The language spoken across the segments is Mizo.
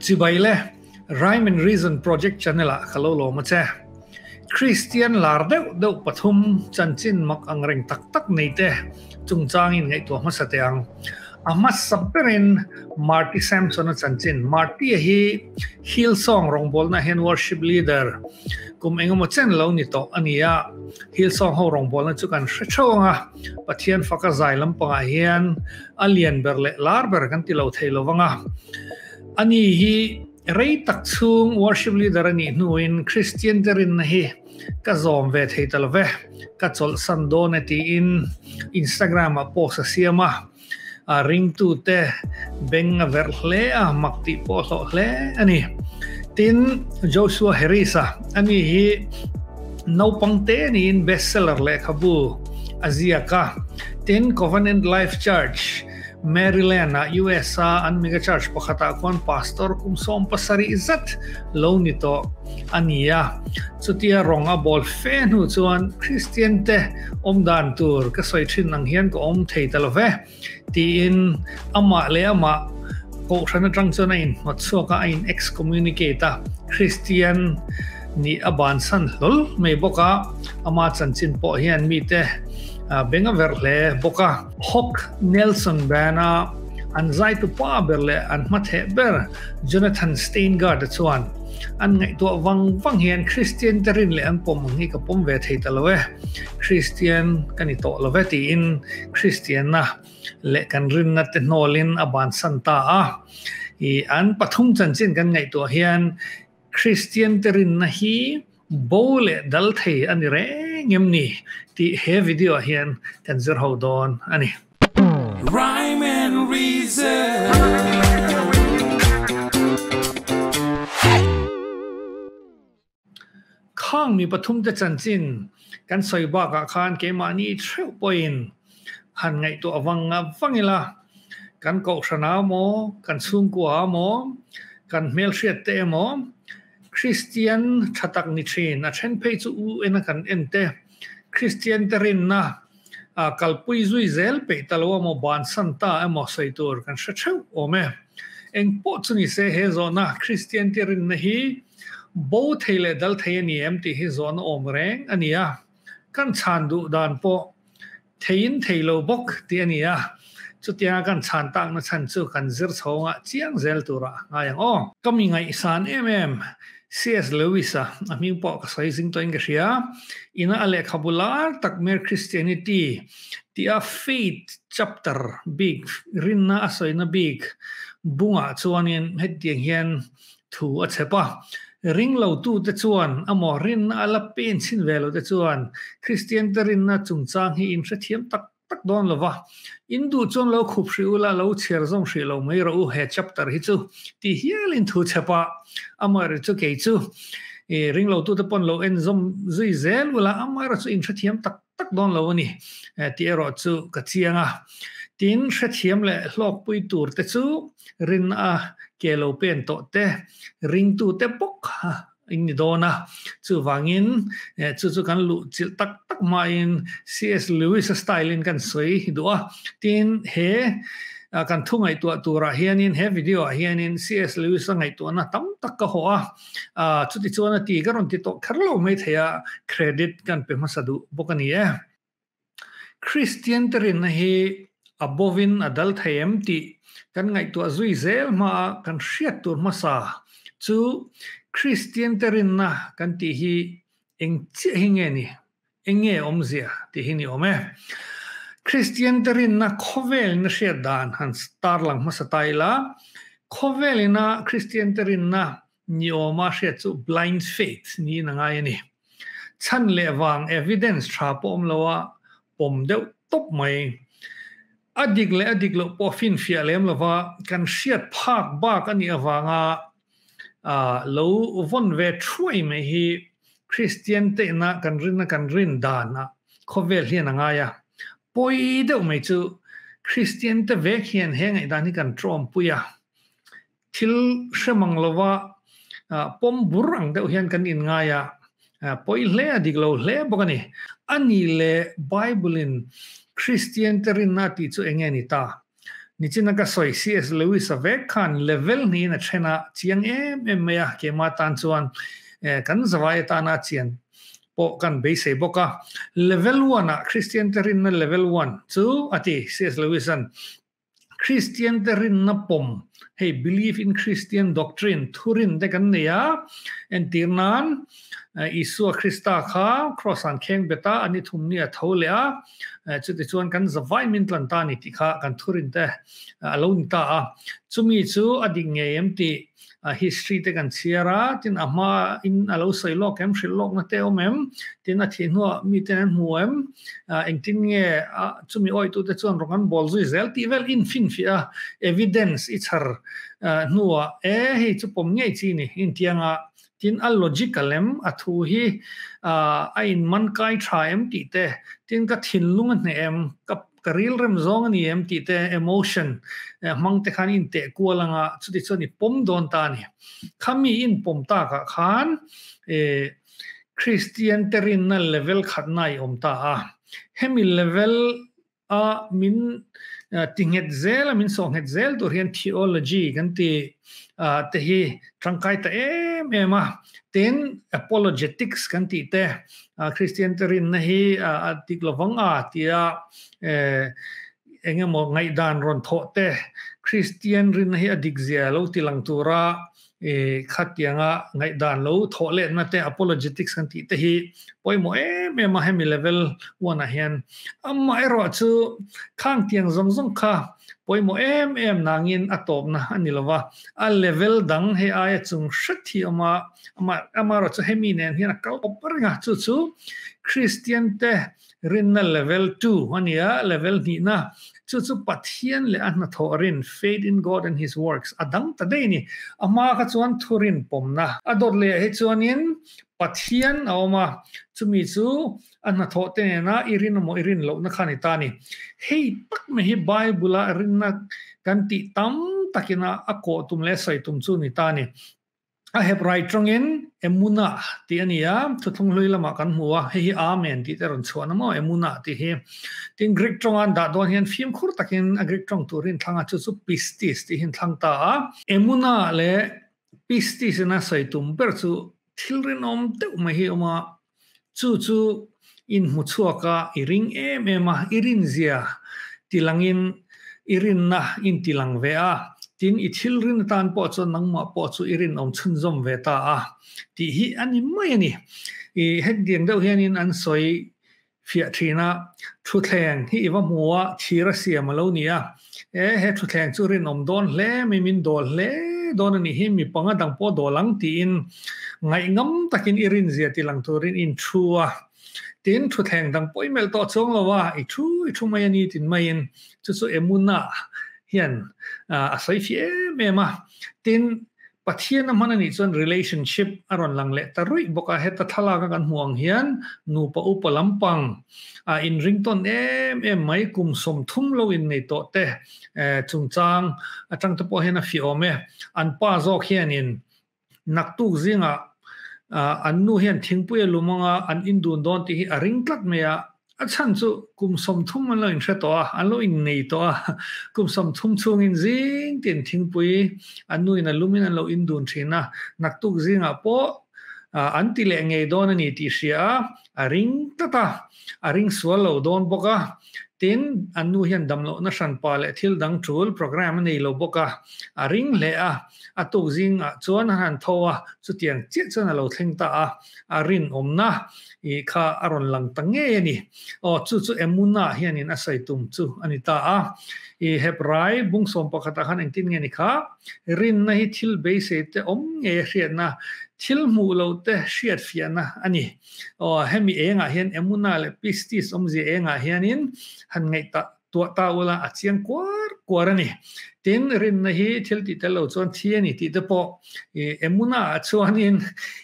Chibai le, Rhyme and Reason Project channel ah ka lo lawm a che. Kristian lar deuh deuh pathum chanchin mak angreng tak tak nei te chungchangin ngaihtuah hmasa teh ang. A hmasa berin Marty Sampson-a chanchin. Marty-a hi Hillsong rawngbawlna hian worship leader kum engemaw chen lo ni tawh a ni a. Hillsong ho rawngbawlna chu kan hre theuh ang a, Pathian faka zai lampangah hian a lian ber leh lar ber kan ti lo thei lo vang a. Ani hi rei tak chhung worship leader a nih hnuin Kristian te rinna hi ka zawm ve thei ta lo ve, ka chawlhsan dawn e tiin Instagram ah post a siam a, a ringtute beng a verh hle a, mak tih pawh a hlawh hle a ni. Tin, Joshua Harris a, ani hi naupang te niin bestseller lehkhabu a ziak a. Tin, Covenant Life Church, Maryland-a US-a an mega church pakhatah khuan pastor kum 70 zat lo ni tawh a ni a. Chutia rawng a bawl fe hnu chuan Kristian te awm dan tur ka sawi thin ang hian ka awm thei ta lo ve tiin amah leh amah kohhran atang chuan a inhnawt chhuak a, a in excommunicate a, Kristian nih a bansan hlawl mai bawk a, ama chanchin pawh hian mite beng a verh hle bawk a. Hawk Nelson Band-a an zaitu pa ber leh an hmatheh ber Jonathan Steingart-a chuan, An ngaihtuah vang vang hian Kristian te rin leh an pawm ang hi ka pawm ve thei ta lo e, Kristian ka ni tawh lo ve tiin Kristianna leh kan rinna te hnawlin a bansan ta a. I an pathum chanchin kan ngaihtuah hian Kristian te rinna hi bo leh dal thei a ni reng em ni tih he video ah hian kan zir ho dawn a ni. Rhyme and Reason. Khang mi pathum te chanchin kan sawi bakah khan keimahni theuh pawhin han ngaihtuah vang vang ila, kan kohhran ah maw, kan chhungkua ah maw, kan hmelhriat te emaw, Kristian tha tak ni thin, a then phei chu UN a kan en te, Kristian te rinna kalpui zui zel peih ta lo emaw, bansan ta emaw sawi tur kan hre theuh awm e. Eng pawh chu ni se he zawhna Kristian te rinna hi bo thei leh dal thei a ni em tih hi zawhna awm reng a ni a, kan chhan duh dan pawh Theiin thei lo bawk tih a ni a, chutianga kan chhan takna chhan chu kan zir chhawngah chiang zel turah ngai ang aw. Ka mi ngaihsan em em, CS Lewis-a, a hming pawh ka sawi zing tawhin ka hria, ina a lehkhabu lar tak Mere Christianity tia Faith chapter bik, rinna a sawina bik bungah chuanin hetiang hian thu a chhep a. Ringlotute chuan amaw rinna a la pen chhin ve lote chuan Kristiante rinna chungchang hi in hrethiam tak tak dawn lo va. In duh chuan lo khup hrih ula, lo chhiar zawm hrih lo mai rawh u he chapter hi chu ti hialin thu chhep a. Amaherawhchu chu kei chu i ringlotute pawn lo en zawm zui zel ula, amaherawhchu chu in hrethiam tak tak dawn lo a ni tih erawh chu ka chiang a. Tin, hrethiam leh hlawkpui tur te chu rinna a ke lo pen tawh te, ringtu te bawk kha in ni dawn a. Chuvangin, chu chu kan luh chilh tak tak hmain CS Lewis-a style-in kan sawi duh a. Tin, he kan thu ngaihtuah turah hianin, he video-ah hianin CS Lewis-a ngaihtuahna tam tak ka hawh a. Chuti chuan a ti ka rawn ti tawh kher lo mai thei a, credit kan pe hmasa duh bawk a ni e. Kristian te rinna hi a bovin a dal thei em tih kan ngaihtuah zui zel hmaa kan hriat tur hmasa chu Kristian te rinna kan tih hi eng chiah hi nge ni? Eng nge awmzia tih hi ni awm e. Kristian te rinna khawvelin a hriat dan han tarlang hmasa ta ila, khawvelina Kristian te rinna ni awma hriat chu blind faith niin a ngai a ni. Chhan leh vang evidence tha pawh awm lo a pawm deuh tawp mai. A dik leh a dik loh pawh finfiah lem lova kan hriat phak bak a nih avanga lo vawn ve thuai mai hi Kristian tehna kan rinna kan rin danah khawvel hian a ngai a. Pawi deuh mai chu Kristian te vek hian he ngaihdan hi kan tawmpui a, thil hre mang lova pawm bur ang deuh hian kan inngai a, pawi hle a dik lo hle bawk a ni. A ni leh Bible-in Kristian te rinna tih chu eng nge ni ta? Nichina ka sawi CS Lewis-a vek khan level hnihin a then a, chiang em em mai a, keimah tan chuan kan zavai atana chian pawh kan beisei bawk a. Level one-ah Kristiante rinna level one chu a ti CS Lewis-a'n. Kristiante rinna pawm, hei belief in Christian doctrine, thurin te kan nei a, entir nan Isua Krista kha Kraws an kheng bet a, a ni thum ni a tho leh a, chutichuan kan zavai min tlan ta a ni tih kha kan thurin te a lo ni ta a. Chumi chu a dik ngei em tih history te kan chhiar a, tin a hma in a lo sawi lawk em, hrilh lawkna te awm em, tin a thih hnuah miten an hmu em, engtin nge chumi awitute chuan rawng an bawl zui zel tih vel in finfiah a, evidence i chhar hnuah e hei chu pawm ngei chi ni intianga tin a logical em, a thu hi a in man kai tha em tih te, tin ka thinlung a hneh em, ka Ka rilrem zawng a ni em tih te emotion hmang te khan in teh kual anga chuti chuan i pawm dawn ta a ni. Khami in pawm takah khan Kristian te rinna level khatna i awm ta a. Hemi level a min ti nghet zel a min sawh nghet zel tur hian theology kan ti te hi tangkai ta em em a. Tin apologetics kan tih te Kristian te rinna hi a dik lovang a tia engemaw ngaihdan rawn thawh te Kristian rinna hi a dik zia lo ti lang tura khatianga ngaihdan lo thawh letna te apologetics kan tih te hi pawimawh em em a hemi level one ah hian amaherawh chu khang tiang zawng zawng kha pawimawh em em nangin a tawpna a ni lova a level dang hei aia chung hret hi a awm a Amah amaherawh chu hemi nen hian a kal awp reng a, chu chu Kristian te rinna level 2 a ni a, level hnihna, chu chu Pathian leh a hnathawh rin, faith in God and his works, a dang ta daih a ni. A hma kha chuan thurin pawmna a dawt leh ah hi chuanin Pathian a awm a, chumi chu a hnathawh te nena i rin emaw i rin lohna kha a ni ta a ni. Hei tak mai hi Bible-a rinna kan tih tam takina a kawh tum leh a sawi tum chu a ni ta a ni. A Hebrai tawngin Emunah tih a ni a, thuthlung hlui lamah kan hmu a, hei hi Amen tih te rawn chhuahna maw Emunah tih hi. Tin, Greek tawnga an dah dawn hian fimkhur takin a Greek tawng turin thlang a, chu chu Pistis tih hi an thlang ta a. Emunah leh Pistis ina sawi tum ber chu thil rinawm deuh mai hi a awm a, chu chu inhmu chhuak a, i ring em em a, i rinzia tilangin i rinna intilang ve a, tin i thil rin atan pawh chuan nangmah pawh chu i rinawm chhunzawm ve ta a tih hi a ni mai a ni. I hetiang deuh hianin an sawi fiah thin a, thutthleng hi i va hmu a, thir a siam a lo ni a, e he thutthleng chu rinawm dawn hle mai, min dawl hle dawn a nih hi, mi panga dang pawh dawl ang tiin ngaihngam takin i rinzia ti lang turin in thu a, tin thutthleng dang pawh i melh tawh chuang lo a, i thu i thu mai a ni tin maiin chu chu Emuna hian a sawi fiah em em a, tin Pathian a hman a nih chuan relationship a rawn lang leh ta ruih bawk a, heta thlalak a kan hmuh ang hian nupa upa lampang a inringtawn em em mai kum 30 lo innei tawh te chungchang atang te pawh hian a fiah awm e. An pa zawk hianin naktuk zingah an nu hian thingpui a lum anga an indun dawn tih hi a ring tlat mai a, A chhan chu kum 30 an lo inhre tawh a, an lo innei tawh a. Kum 30 chhungin zing tin thingpui an nuin a lumin an lo indun thin a, naktuk zingah pawh an ti leh ngei dawn a ni tih hria a, a ring tlat a, a ring sual lo dawn bawk a. Tin, an nu hian damlohna hranpa leh thil dang tul programme a nei lo bawk a, a ring hle a. A tuk zingah chuan an han tho a, chutiang chiah chuan a lo thleng ta a. A rinawmna i kha a rawn lang ta ngei a ni. Aw, chu chu Emuna hianin a sawi tum chu a ni ta a. I Hebrai bung 11 ah khan engtin nge ni kha? Rinna hi thil beisei te awm ngei a hriatna, thil hmuh loh te hriat fiahna a ni. Aw, hemi engah hian Emuna leh Pistis awmzia engah hianin han ngaihtuah tuah ta ula a chiang kuar kuar a ni. Tin, rinna hi thil tih tel lo chuan thi a ni tih te pawh i emuna ah chuanin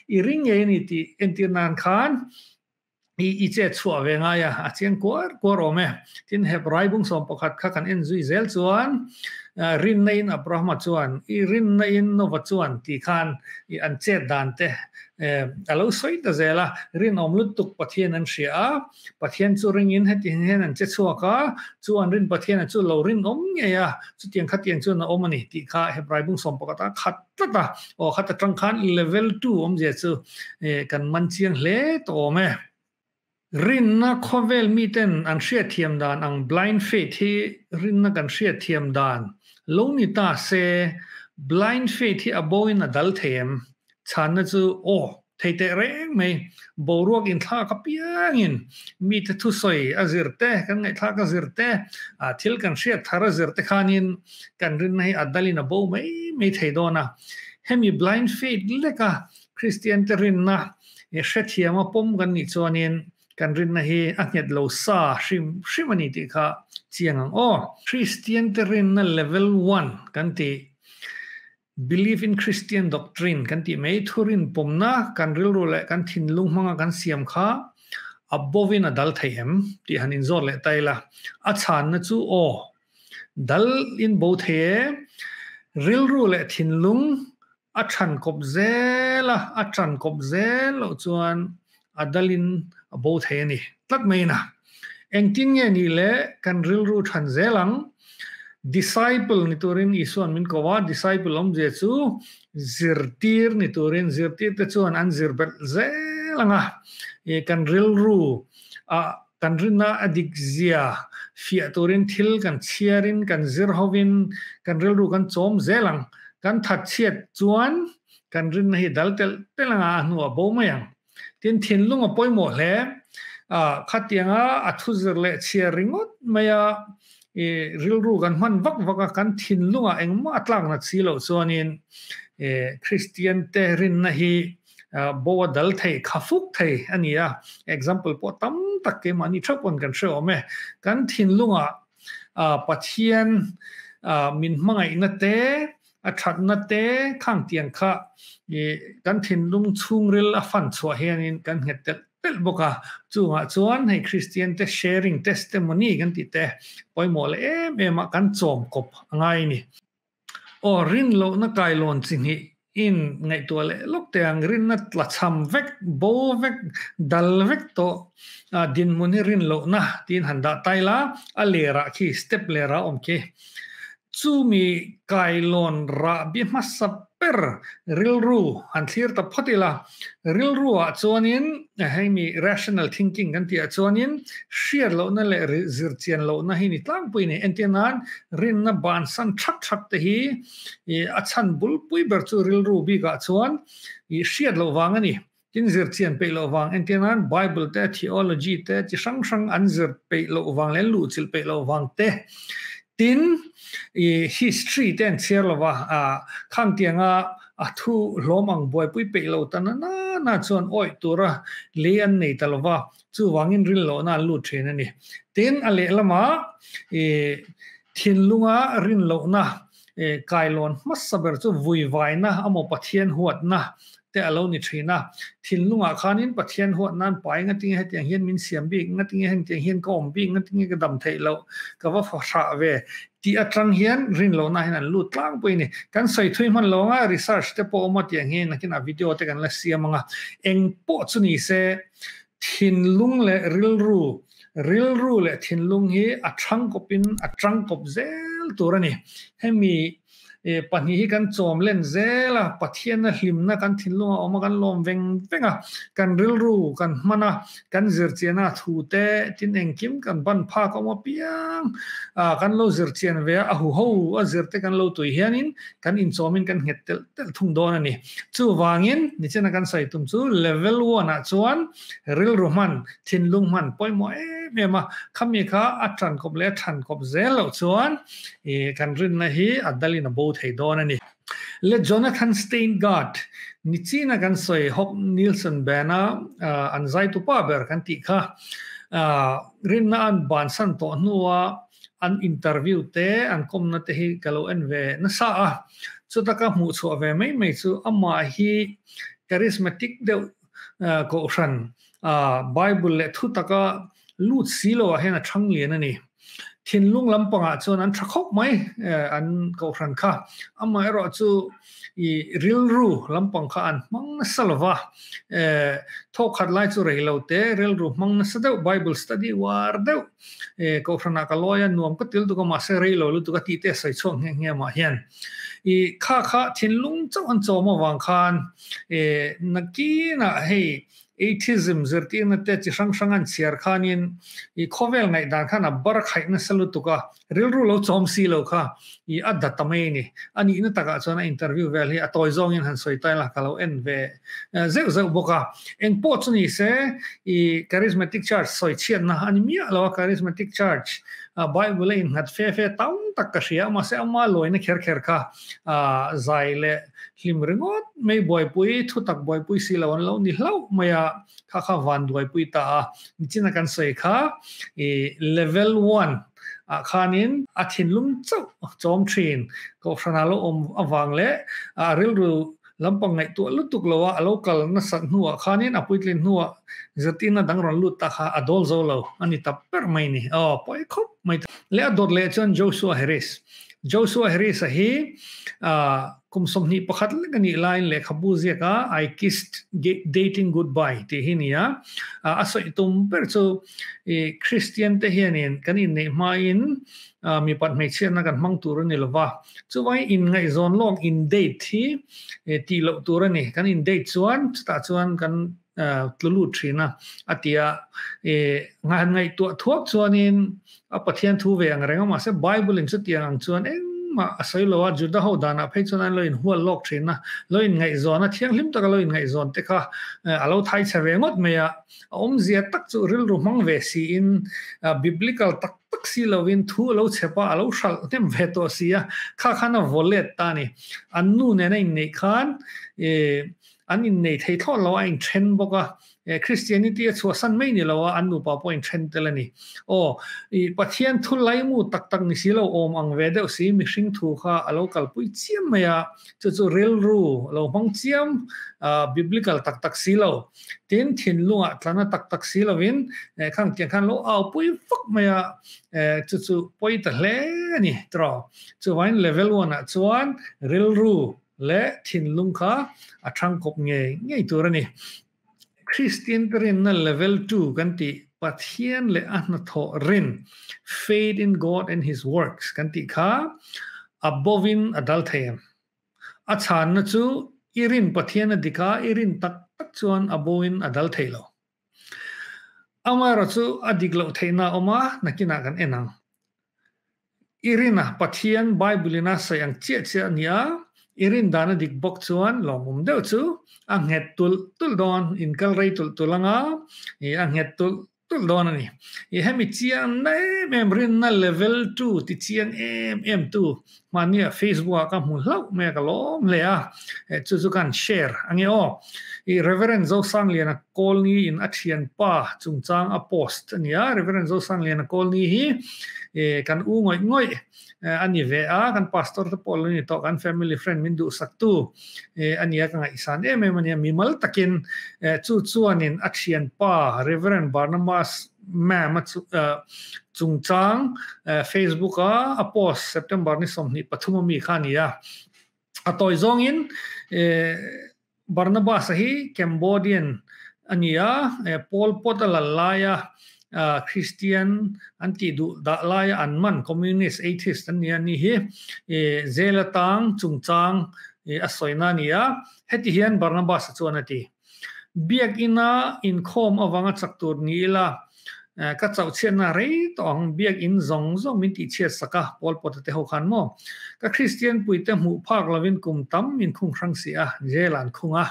i ring ngei a ni tih entir nan khan I i chet chhuah ve ngai a, a chiang kuar kuar awm e. Tin, Hebrai bung 11 kha kan en zui zel chuan, Rinna in Abrahama chuan, I rinna in Nova chuan tih khan i an chet dan te a lo sawi ta zel a. Rinawm lutuk Pathian an hria a, Pathian chu ringin heti hian an che chhuak a, chu an rin Pathiana chu lo rinawm ngei a, chutiang khatiang chuan a awm a ni tih kha Hebrai bung 11 ah khat tlat a, aw khat atang khan level 2 awmzia chu kan man chiang hle tawh awm e. Rinna khawvel miten an hriatthiam dan ang blind faith hi rinna kan hriatthiam dan lo ni ta se, blind faith hi a boin a dal thei em? Chhanna chu aw Thei teh reng mai, boruak inthlak apiangin mite thusawi a zir te, kan ngaihthlak a zir te, thil kan hriat thar a zir te khanin kan rinna hi a dalin a bo mai mai thei dawn a. Hemi blind faith leka Kristian te rinna hrethiama pawm kan nih chuanin kan rinna hi a nghet lo sa hrim hrim a ni tih kha chiang ang aw. Kristian te rinna level one kan tih Belief in Christian doctrine kan tih mai thurin pawmna kan rilru leh kan thinlung hmanga kan siam kha a bovin a dal thei em tih han inzawt leh ta ila. A chhanna chu aw, dal in bo thei e, rilru leh thinlung a than kawp zel a, a tan kawp zel loh chuan a dalin a bo thei a ni tlat mai ina. Engtin nge nih le kan rilru than zel ang? Disciple ni turin Isuan min ko a, disciple awmzia chu zirtir ni turin, zirtir te chuan an zir belh zel ang a, kan rilru ah kan rinna a dik zia fiah turin thil kan chhiarin kan zir hovin kan rilru kan chawm zel ang. Kan that chhiat chuan kan rinna hi dal telh telh anga a hnuah bo mai ang. Tin, thinlung a pawimawh hle. Khatianga a thuzir leh chhiar ringawt maia i rilru kan hman vak vak a, kan thinlungah engmah a tlak nat si loh chuanin Kristian te rinna hi bo a dal thei, kha fuk thei a ni a. Example pawh tam tak keimahni theuh pawn kan hre awm e. Kan thinlungah Pathian min hmangaihna te, A thatna te khang tiang kha i kan thinlung chhungril a fan chhuah hianin kan nghet telh telh bawk a, chungah chuan hei Kristian te sharing testimony kan tih te pawimawh leh em em a kan chawm kawp a ngai a ni. Aw rin lohna kailawn chi hnih in ngaihtuah leh lawk teh ang, rinna tla cham vek, bo vek, dal vek tawh dinhmun hi rin lohna tiin han dah tai la, a lerah khi step lerah a awm khi. Chumi kailawn rahbi hmasa ber rilru han thlir ta phawt ila, rilru ah chuanin hei mi rational thinking kan tih ah chuanin hriat lohna leh zirchian lohna hi ni tlangpui a ni. Entir nan rinna bansan thak thak te hi a chhan bulpui ber chu rilru bik ah chuan hriat loh vang a ni. Tin zirchian peih loh vang, entir nan Bible te, theology te chi hrang hrang an zir peih loh vang leh an luhchilh peih loh vang te, tin i history te an chhiar lo va, khang tianga a thu hlawm ang buaipui peih lo ta na na na chuan awih tura lei an nei ta lo va, chuvangin rin lohna an lut thin a ni. Tin a lehlamah i thinlunga rin lohna Kailawn hmasa ber chu vuivaina amaw Pathian huatna te a lo ni thin a. Thinlungah khanin Pathian huat nan pai ngatinge hetiang hian min siam bik, ngatinge hengtiang hian ka awm bik, ngatinge ka dam theih loh, ka va fahrah ve tih atang hian rinlohna hian an lut tlangpui a ni. Kan sawi thui hman lo anga research te pawh awm a tiang hi nakinah video te kan la siam anga eng pawh chu ni se thinlung leh rilru Rilru leh thinlung hi a thang kawpin a tang kawp zel tur a ni. Hemi pahnih hi kan chawm len zel a, Pathianna hlimna kan thinlungah a awm a, kan lawm veng veng a, kan rilru kan hman a, kan zirchiana thu te tin engkim kan ban phak a awm apiang kan lo zirchian ve a, a huho a zir te kan lo tui hianin kan inchawmin kan nghet telh telh thung dawn a ni. Chuvangin nichina kan sawi tum chu level one ah chuan rilru hman Thinlung hman pawimawh em em a, khami kha a tan kawp leh a than kawp zel loh chuan kan rinna hi a dalin a bo thei dawn a ni. Le Jonathan Steingart, nichina kan sawi Hop Nielsen band-a an zaitupa ber kan tih kha rinna an bansan tawh hnua an interview te an kawmna te hi ka lo en ve nasa a, chuta ka hmuh chhuah ve mai mai chu amah hi charismatic deuh kohhran. Bible leh thutaka lut si lo ah hian a thang lian a ni. Thinlung lampangah chuan an tha khawp mai an kohhran kha. Amaherawh chu i rilru lampang kha an hmang nasa lo va. Thawkhat lai chu rei lo te rilru hmang nasa deuh Bible study uar deuh kohhranah ka lawi a nuam ka til tuk a mahse rei lo lutuk a tih te a sawi chhuak nghe nghe mah hian i kha kha thinlung chauh an chawm avang khan nakinah hei Atheism zirtirna te chi hrang hrang an chhiar khanin i khawvel ngaihdan khan a bar khaih nasa lutuk a, rilru lo chawm si lo kha i a da ta mai a ni. A nihna takah chuan a interview vel hi a tawi zawngin han sawi ta ila ka lo en ve zeuh zeuh bawk a. Eng pawh chu ni se i Charismatic Church sawi chhiatna a ni miah lo a, Charismatic Church Bible a innghat fe fe tam tak ka hria a, mahse ama lawina kher kher kha zai leh Hlim ringawt mai buaipui, thutak buaipui si lo an lo ni hlauh mai a, kha kha van buaipui ta a. Nichina kan sawi kha i level one ah khanin a thinlung chauh chawm thin, kohhranah lo awm avang leh a rilru lampang ngaihtuah lutuk lo a, a lo kal nasat hnuah khanin a puitlin hnuah zirtirna dang rawn lut ta kha a dawl zo lo a ni ta ber mai ni. Aw pawi khawp mai ta. Leh a dawt leh chuan Joshua Harris. Joshua Harris-a hi kum 21 lek a nih laiin lehkhabu ziaka I Kissed Dating Goodbye tih hi a ni a. A sawi tum ber chu Christian te hianin kan inneih hmain mipat hmeichhiatna kan hmang tur a ni lova, chuvangin inngaihzawn lawk in date hi tih loh tur a ni. Kan in date chuan chutah chuan kan tlu lut thin a, a ti a. Han ngaihtuah thuak chuanin a Pathian thu ve ang reng a, mahse Bible in chutiang ang chuan engmah a sawi lo a, Juda ho danah phei chuan an lo inhual lawk thin a, lo inngaihzawn a, thianghlim taka lo inngaihzawn te kha a lo thai chhe ve ngawt mai a, a awmzia tak chu rilru hmang ve siin biblical tak tak si lovin thu a lo chhep a, a lo hralh hnem ve tawh si a, kha khan a vaw let ta a ni. An nu nena inneih khan An innei thei thlawt lo a, a inthen bawk a. Christianity a chhuahsan mai ni lo a, an nupa pawh a inthen tel a ni. Aw, i Pathian thu laimu tak tak ni si lo, awm ang ve deuh si, mihring thu kha a lo kalpui chiam mai a, chu chu rilru lo hmang chiam, biblical tak tak si lo, tin thinlungah tlana tak tak si lovin khang tiang khan lo aupui vak mai a, chu chu pawi ta hle a ni tiraw. Chuvangin level one ah chuan rilru leh thinlung kha a thangkawp ngei ngei tur a ni. Kristian te rinna level 2 kan tih Pathian leh a hnathawh rin, faith in God and his works, kan tih kha a bovin a dal thei em? A chhanna chu i rin Pathian a dik a, i rin tak tak chuan a bovin a dal thei lo. Amaherawh chu a dik loh theihna a awm a, nakinah kan en ang. I rin a, Pathian Bible in a sawi ang chiah chiah a ni a, i rin dan a dik bawk chuan lawmawm deuh chu a nghet tulh tulh dawn, inkal rei tulh tulh anga i a nghet tulh tulh dawn a ni. I hemi chiang na em em rinna level 2 ti chiang em em tu Mahnia Facebook ah ka hmu hlauh mai a, ka lawm hle a, chu chu kan share a nge aw. I Reverend Zosangliana Kawlni in a thianpa chungchang a post a ni a, Reverend Zosangliana Kawlni hi kan u ngawih ngawih a ni ve a, kan pastor te pawh lo ni tawh, kan family friend min duhsaktu a ni a, ka ngaihsan em em a ni a, mimal takin chu chuanin a thianpa Reverend Barnabas Ma'am a chungchang Facebook a a post September ni 23 a mi kha a ni a. A tawi zawngin Barnabas a hi Cambodian a ni a, Pol Pot a lal laia Christian an tih duh dah laia an man Communist atheist an ni a ni hi jail atang chungchang a sawina a ni a. Heti hian Barnabas a chuan a ti. Biakina inkhawm avanga chak tur ni ila, ka chauh chhiatna rei tawh ang, biakin zawng zawng min tihchhiat sak a, Paul Pawta te ho khan maw? Ka Kristian puite hmuh phak lovin kum tam min khung hrang si a, jail ah an khung a.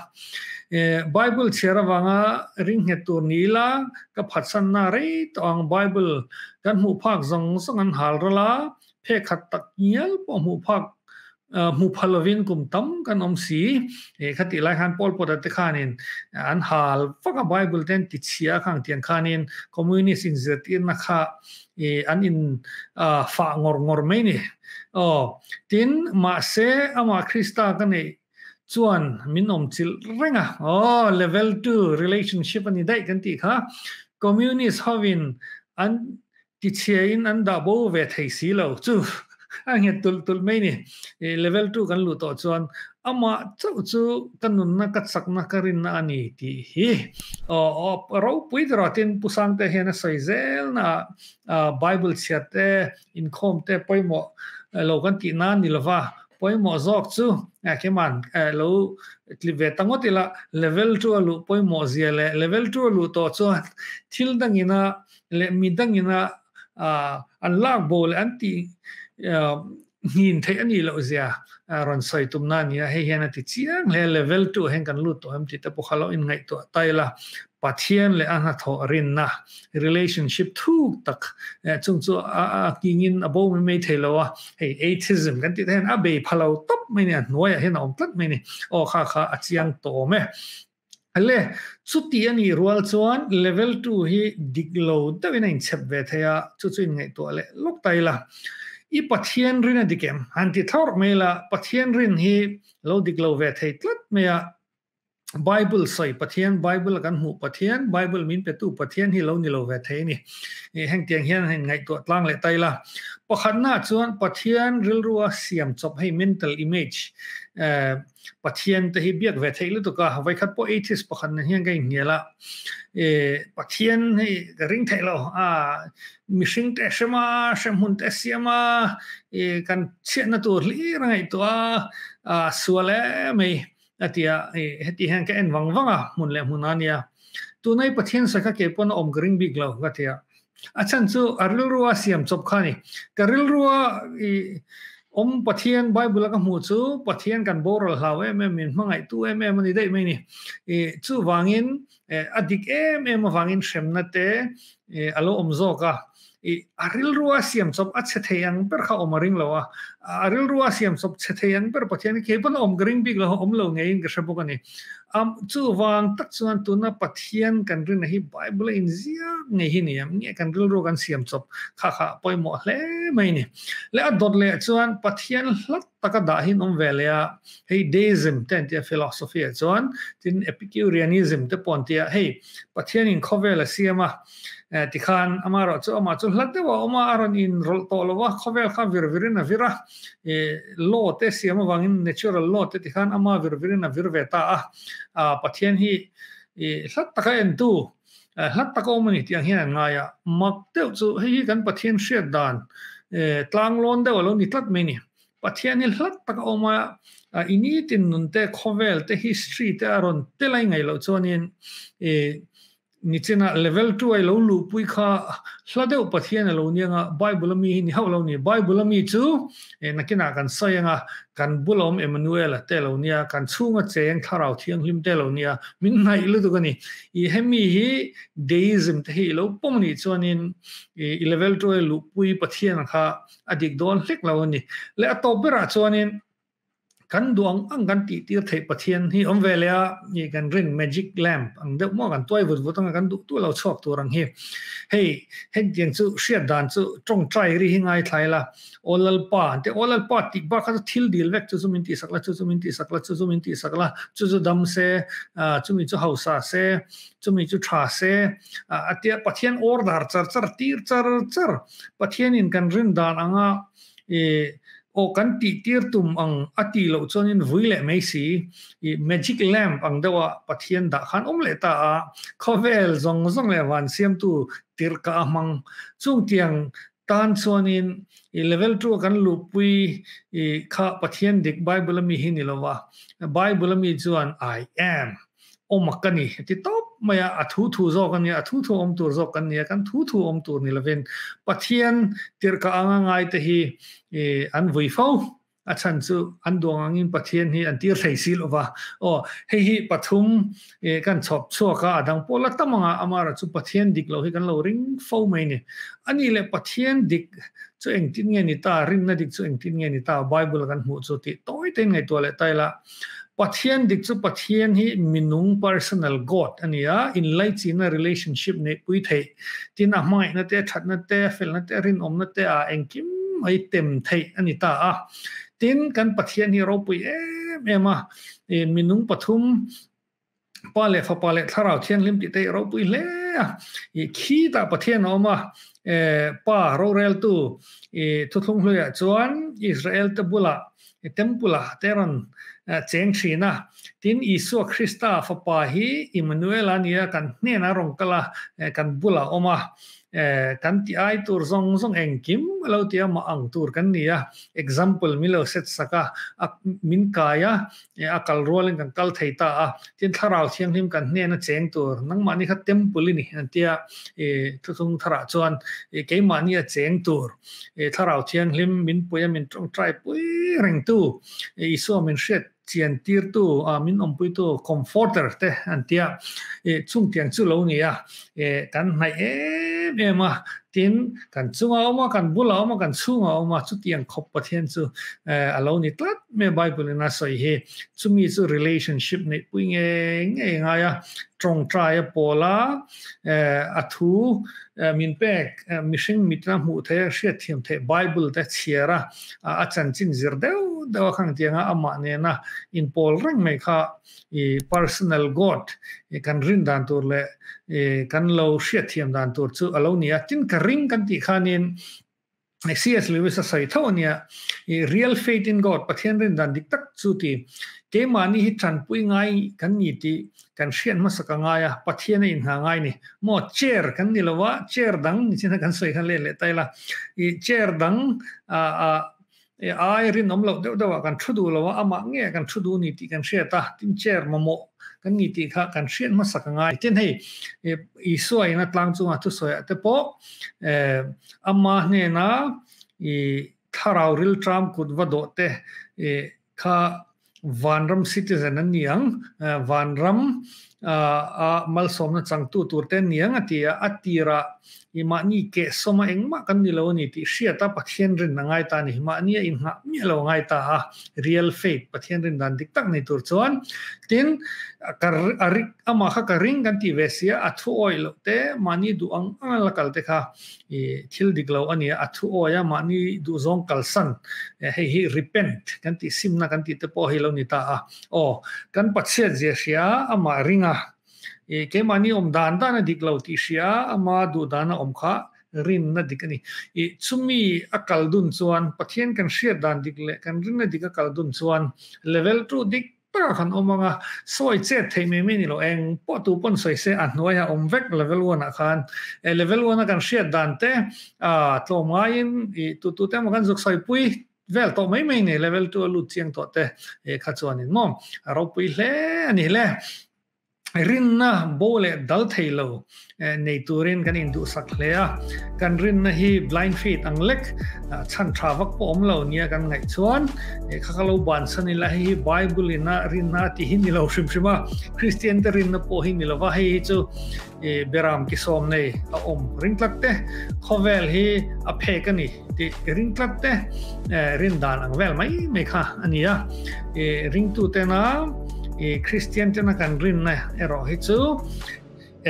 Bible chhiar avanga ring nghet tur ni ila, ka phatsanna rei tawh ang, Bible kan hmuh phak zawng zawng an hal ral a, phekhat tak ngial pawh hmuh phak hmu pha lovin kum tam kan awm si. Khatih lai khan Paul Potter te khanin an hal vak a, Bible te an ti chhia khang tiang khanin Communist inzirtirna kha an in fah ngawr ngawr mai ni. Aw, tin, mahse amah Krista ka neih. Chuan min awm chilh reng a, aw level 2 relationship a ni daih kan tih kha. Communist hovin an tichhiain an dah bo ve thei si lo chu a nghet tulh tulh mai ni. Level 2 kan luh tawh chuan amah chauh chu ka nunna ka chakna ka rinna a ni tih hi aw ropui ber ah tin Pu Sangte hian a sawi zel na ah Bible chhiat te inkhawm te pawimawh lo kan tih nan ni lova pawimawh zawk chu keman lo tli ve ta ngawt ila level 2 a luh pawimawh zia leh level 2 a luh tawh chuan thil dangina leh mi dangina an lak bo leh an tih hnin theih a nih loh zia rawn sawi tum na a ni a, hei hian a ti chiang hle level 2 ah hian kan lut tawh em tih te pawh kha lo inngaihtuah ta ila Pathian leh a hnathawh rinna relationship thuk tak chung chu a kingin a bo mai mai thei lo a, hei atheism kan tih te hian a bei pha lo tawp mai a ni, a hnuaiah hian a awm tlat mai a ni, aw kha kha a chiang tawh awm e. Le, chuti a nih rual chuan level 2 hi dik lo deuhin a inchhep ve thei a, chu chu inngaihtuah leh lawk ta ila. I Pathian rin a dik em? Han ti thlawrh mai ila, Pathian rin hi lo dik lo ve thei tlat mai a, Bible sawi Pathian, Bible a kan hmuh Pathian, Bible min petu Pathian hi lo ni lo ve thei a ni. Hengtiang hian han ngaihtuah tlang leh ta ila. Pakhatnaah chuan Pathian rilrua siam chawp hei mental image Pathian te hi biak ve theih lutuk a, vawikhat pawh atheist pakhat nen hian ka inhnial a, Pathian hi ka ring theih lo, a mihring te hrem a, hremhmun te siam a, kan chhiatna tur hlir a ngaihtuah a, sual em mai. A ti a, heti hian ka en vang vang a, hmun leh hmun a nia. Tunai Pathian sawi kha kei pawn a awm ka ring bik lo, ka ti a. A chhan chu a rilrua siam chawp kha a ni. Ka rilrua i awm Pathian Bible a ka hmuh chu Pathian kan boral hlau em em, min hmangaihtu em em a ni daih mai a ni. I chuvangin a dik em em avangin hremna te a lo awm zawk a. I a rilrua siam chawp a chhe thei ang ber kha awm a ring lo a, a rilrua siam chawp chhe thei ang ber Pathian hi kei pawn a awm ka ring bik lo, awm lo ngeiin ka hre bawk a ni. Am chuvang tak chuan tuna Pathian kan rinna hi Bible a inziak ngei hi ni em? Nge kan rilru kan siam chawp kha kha pawimawh hle mai a ni. Leh a dawt leh chuan Pathian hlat taka dah hi an awm ve leh a, hei deism te an tia philosophy ah chuan, tin Epicureanism te pawh an tia, hei Pathianin khawvel a siam a, Tikhan amaherawh chu amah chu hlat deuh a awm a, a rawn inrawlh tawh lo a, khawvel kha vir virin a vir a, law te siam avangin natural law te tikhan ama vir virin a vir ve ta a, Pathian hi hlat taka entu, hlat taka awm a ni tih ang hian an ngai a, mak deuh chu hei hi kan Pathian hriat dan tlanglawn deuh a lo ni tlat mai a ni. Pathian hi hlat taka awm a, i nitin nun te, khawvel te, history te a rawn tel a i ngaih loh chuanin Nichina level 2 a i lo luhpui kha hla deuh Pathian a lo ni anga, Bible a mi hi ni hauh lo ni. Bible a mi chu nakinah kan sawi anga, kan bula awm Emmanuel a te lo nia, kan chhunga cheng Thlarau Thianghlim te lo nia, min hnaih lutuk a ni. I hemi hi deism te hi i lo pawm anih chuanin i level 2 a i luhpui Pathian kha a dik dawn hlek lo a ni. Leh a tawp berah chuanin Kan duh ang ang kan tih tir theih Pathian hi awm ve leh a, i kan rin magic lamp ang deuh maw kan tuai vut vut anga kan duh duh lo chhuak tur ang hi. Hei hetiang chu hriat dan chu tawngtai ri hi ngaithla ila, Aw Lalpa an ti a, Aw Lalpa tih bak kha chu thil dil vek chu chu min tihsak la, chu chu min tihsak la, chu chu min tihsak la, chu chu dam se, chumi chu hausa se, chumi chu tha se, a tia Pathian order char char tir char char Pathianin kan rin dan anga I aw kan tih tir tum ang a tih loh chuanin vui leh mai si, i magic lamp ang deuha Pathian dah khan awm leh ta a, khawvel zawng zawng leh van siamtu tirhka a hmang. Chungtiang tan chuanin i level 2 a kan luhpui i kha Pathian dik Bible a mi hi ni lova, Bible a mi chuan I am. Awm a ka ni ti tawp mai a, a thu thu zawk a nia, a thu thu awm tur zawk kan nia, kan thu thu awm tur ni lovin Pathian tirhkah anga ngai te hi an vui fo, a chhan chu an duang angin Pathian hi an tir thei si lova, aw hei hi pathum kan chhawp chhuak a, a dang pawh la tam anga amaherawh chu Pathian dik lo hi kan lo ring fo mai ni. A nih leh Pathian dik chu engtin nge ni ta, rinna dik chu engtin nge ni ta, Bible kan hmuh chu tih tawi tein ngaihtuah leh ta ila, Pathian dik chu Pathian hi minung personal God a ni a, inlaichina relationship neihpui theih, tin a hmangaihna te, thatna te, felna te, rinawmna te ah engkim mai tem theih a ni ta a. Tin, kan Pathian hi ropui em em a, minung pathum Pa leh Fapa leh Thlarau Thianghlim tih te hi ropui hle a. I khitah Pathian a awm a, Pa roreltu i thuthlung hluiah chuan Israel te bulah Temple ah te rawn cheng thin a. Tin, Isua Krista Fapa hi Immanuel a nia, kan hnenah rawn kal a, kan bulah awm a. Kan ti ai tur zawng zawng engkim a lo ti a, mah ang tur kan ni a. Example min lo set sak a, a min kai a, a kal rualin kan kal thei ta a. Tin, Thlarau Thianghlim kan hnena cheng tur, nangmahni kha temple i ni an ti a, thuthlung tharah chuan keimahni a cheng tur. Thlarau Thianghlim min pui a, min tawngtai pui rengtu, Isua min hriat chian tirtu, min awmpuitu, comforter te an ti a, chungtiang chu lo ni a, kan hnaih em em a, tin kan chunga awm a, kan bula awm a, kan chhunga awm a, chutiang khawp Pathian chu a lo ni tlat mai a Bible in a sawi hi. Chumi chu relationship neihpui ngei ngei a ngai a, tawngtai a pawl a, a thu Min pek, mihring mitna hmuh theih a, hriatthiam theih Bible te chhiar a, a chanchin zir deuh deuh a khang tianga amah nena inpawl reng mai kha i personal God kan rin dan tur leh kan lo hriatthiam dan tur chu a lo ni a. Tin, ka ring kan tih khanin C.S. Lewis a sawi tho a nia, i real faith in God, Pathian rin dan dik tak chu ti, keimahni hi tanpui ngai kan ni tih kan hriat hmasa ka ngai a, Pathian a inhna ngai ni. Maw chair kan ni lo a, chair dang ni chin a kan sawi khan let leh ta ila, i chair dang a ai rinawm loh deuh deuh ah kan thu duh lo a, amah nge kan thu duh ni tih kan hriat a, tin chair mamawh kan ni tih kha kan hriat hmasa ka ngai. Tin hei Isua in a tlang chungah thusawi ah te pawh Ama hnena i thlarau rilṭam kut va dawh te kha vanram citizen an ni ang, vanram a malsawmna changtu tur te an ni ang a ti a, a tirah i mahni kehsawma engmah kan ni lo a ni tih hriat a Pathian rin a ngai ta a ni. Mahni a inngah miah lo a ngai ta a, real faith, Pathian rin dan dik tak nei tur chuan. Tin, ka a rik amah kha ka ring kan tih ve si a, a thu awih loh te, mahni duh ang ang a la kal te kha i thil dik lo a ni a, a thu awih a, mahni duhzawng kalsan, hei hi repent kan tih simna kan tih te pawh hi lo ni ta a. Aw, kan Pathian zia hria amah ring a, i keimahni awm dan dan a dik lo tih hria ama duh dan a awm kha rinna dik a ni. I chumi a kal dun chuan Pathian kan hriat dan dik leh kan rinna dik a kal dun chuan level 2 dik taka kan awm ang a, sawi chet theih mai mai ni lo, eng pawh tu pawn sawi se a hnuaiah awm vek level 1 ah khan. Level 1 a kan hriat dan te tlawm ngaiin i tu tu te emaw kan zuk sawi pui vel tawh mai mai ni level 2 a lut chiang tawh te kha chuanin maw a ropui hle a ni le. Rinna bo leh dal thei lo nei turin kan induhsak hle a, kan rinna hi blind faith ang lek chhan tha vak pawh awm lo nia kan ngaih chuan kha ka lo bansan ila hei hi Bible ina rinna a ti hi ni lo hrim hrim a, Kristian te rinna pawh hi ni lova hei hi chu beram ki sawm nei a awm ring tlat te khawvel hi a phek a ni tih ring tlat te rin dan ang vel mai mai kha a ni a, ringtu tena i Kristian tena kan rinna erawh hi chu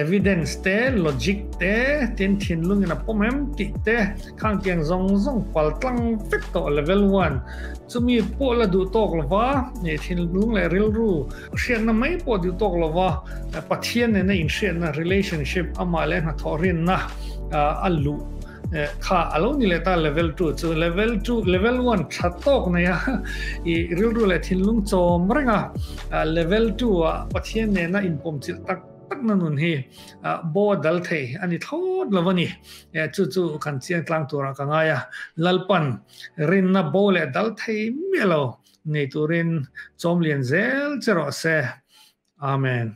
evidence te logic te tin thinlungin a pawm em tih te khang tiang zawng zawng pal tlang vek tawh level 1 chumi pawh la duh tawk lova thinlung leh rilru hriatna mai pawh duh tawk lova Pathian nena inhriatna relationship amah leh hnathawh rinna a luh Kha a lo ni leh ta level 2 chu level 2 level 1 tha tawk nei a i rilru leh thinlung chawm reng a level 2 a Pathian nena inpawm chilh tak tak na nun hi bo a dal thei a ni thlawt lo a ni chu chu kan chiang tlang turah ka ngai a Lalpan rinna bo leh dal thei miah lo nei turin chawm lian zel che rawh se Amen.